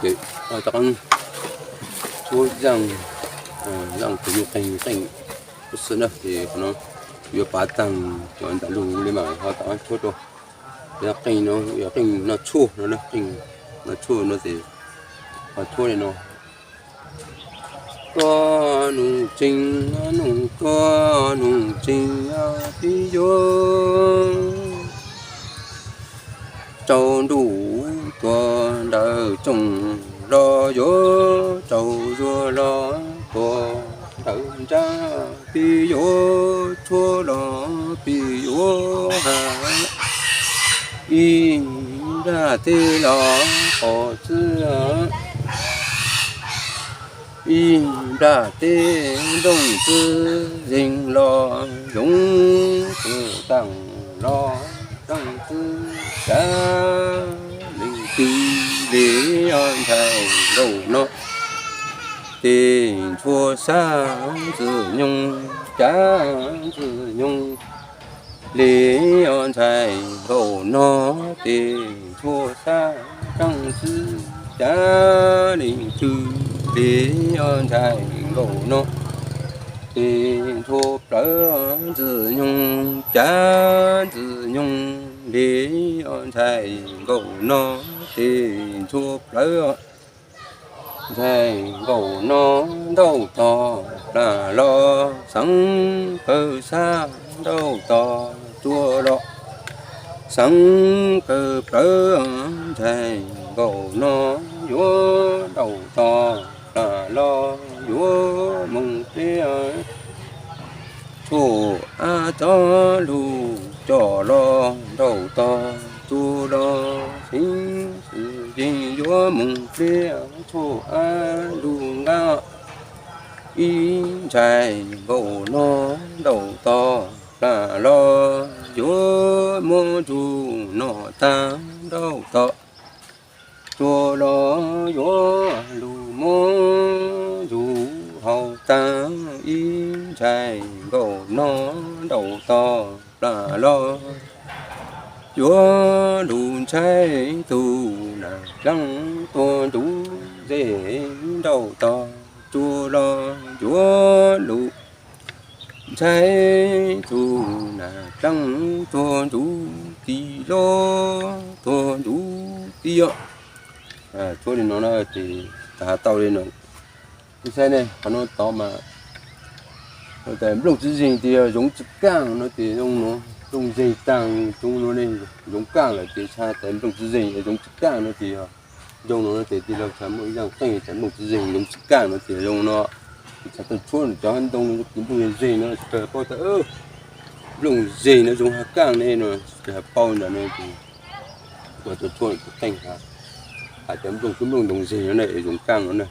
Ces ho rov qab tshuab zaaj, zaaj tus nyuj qeeg qeej xwb na, ces qhov no yuav pav taag cov ntam lug li mas ho rov qab tshuab rau. Qeej no yog qeej noj tshuaj no, qeej noj tshuaj no ces ho tshuab li no. Koj nug tseeb, nug koj nug tseeb, peb yuav rau ntuj tuag ntawm tsooj los yuav rau zuag los tuag ntawm ntsab, peb yuav tshuab los peb yuav has ib nplaj teb los qhov txwb, ib nplaj teb nrooj txwb zeeg los zoo, txwm taag los taag txwb cav, leej twg le ntxhais nkaum no, tes ntshua sab ntxwg nyoog cav ntxwg nyoog le ntxhais nkaum no, tes ntshua sab taag txwb cav, leej twg le ntxhais nkaum no, tes ntshua plawv ntxwg nyoog cav ntxwg nyoog le ntxhais nkaum no, tes ntshua plawv ntxhais nkaum no, ntaub tog plam los xeev kawg sab, ntaub tog tsua los xeev kawg plawv, ntxhais nkaum no yuav ntaub tog plam los yuav moog pliab, tshuaj ab txob lug coj los ntaub tog tsua los xeev xwm yeej yuav moog pliab, tshuaj ab lug nqab, ib ntxhais nkaum no, ntaub tog plam los yuav muab ntsug noj taag, ntaub tog tsua los yuav lug muab ntsug haus taag, ib ntxhais nkaum no, ntaub tog plam los yuav lug ntshai tug nas dlaab tuag ntsug zej, ntaub tog tsua los yuav lug ntshai tug nas dlaab tuag ntsug tij lub, tuag ntsug tij. Tshuab li no na ces tau li no. Saib ne, qhov no tod mas tas nplooj txiv zeeg tias yog zoov tsi kaaj no ces zoo no, nplooj zeeg taag zoo no ne, zoov kaaj lawm ces txhaj tas nplooj txiv zeeg yog zoov tsi kaaj no ces yog zoo no ces tij laug txhaj muaj ib zaaj qeej tas nplooj txiv zeeg zoov tsi kaaj no ces zoo no. Txhaj tau tshuab cov ntoo kws nplooj zeeg no, tsis tas paub tas nplooj zeeg no zoov hab kaaj ne no, tsis tas paub ntawd no ces kuv tau tshuab cov qeej has tas nplooj, nplooj ntoo zeeg no na es zoov kaaj no na.